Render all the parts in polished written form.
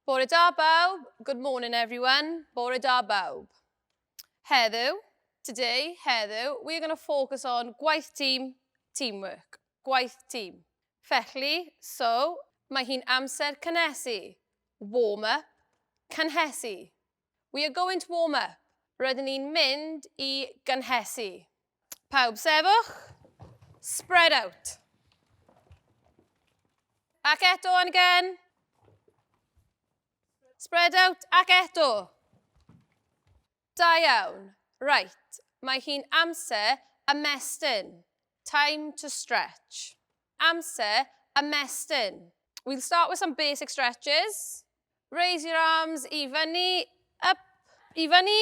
Bore da bawb, good morning everyone, bore da bawb. Heddiw, today, heddiw, we are going to focus on gwaith tîm, teamwork, gwaith tîm. Felly, so, mae hi'n amser cynhesu, warm up, cynhesu. We are going to warm up. Rydyn ni'n mynd i gynhesu. Pawb sefwch. Spread out. Ac eto and again. Spread out ac eto. Da iawn. Right. Mae hi'n amser ymestyn. Time to stretch. Amser ymestyn. We'll start with some basic stretches. Raise your arms i fyny, up, i fyny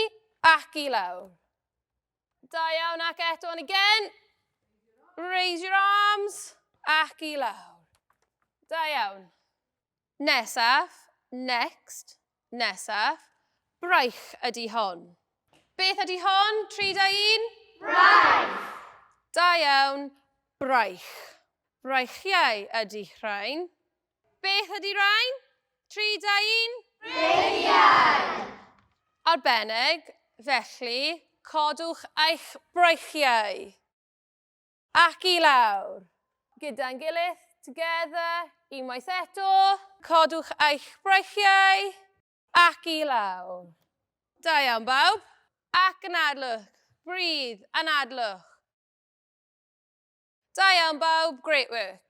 ac i lawr. Da iawn ac eto and again. Raise your arms ac i lawr. Da iawn. Nesaf, next, nesaf, braich ydy hon. Beth ydy hon? 3, 2, 1. Braich! Da iawn, braich. Breichiau ydy rhain. Beth ydy rhain? 3, 2, 1. Breichiau! Arbennig, felly, codwch eich breichiau. Ac i lawr. Gyda'n gilydd, together, unwaith eto, codwch eich breichiau. Ac i lawr. Da iawn bawb. Ac anadlwch. Breathe, anadlwch. Da iawn bawb, great work.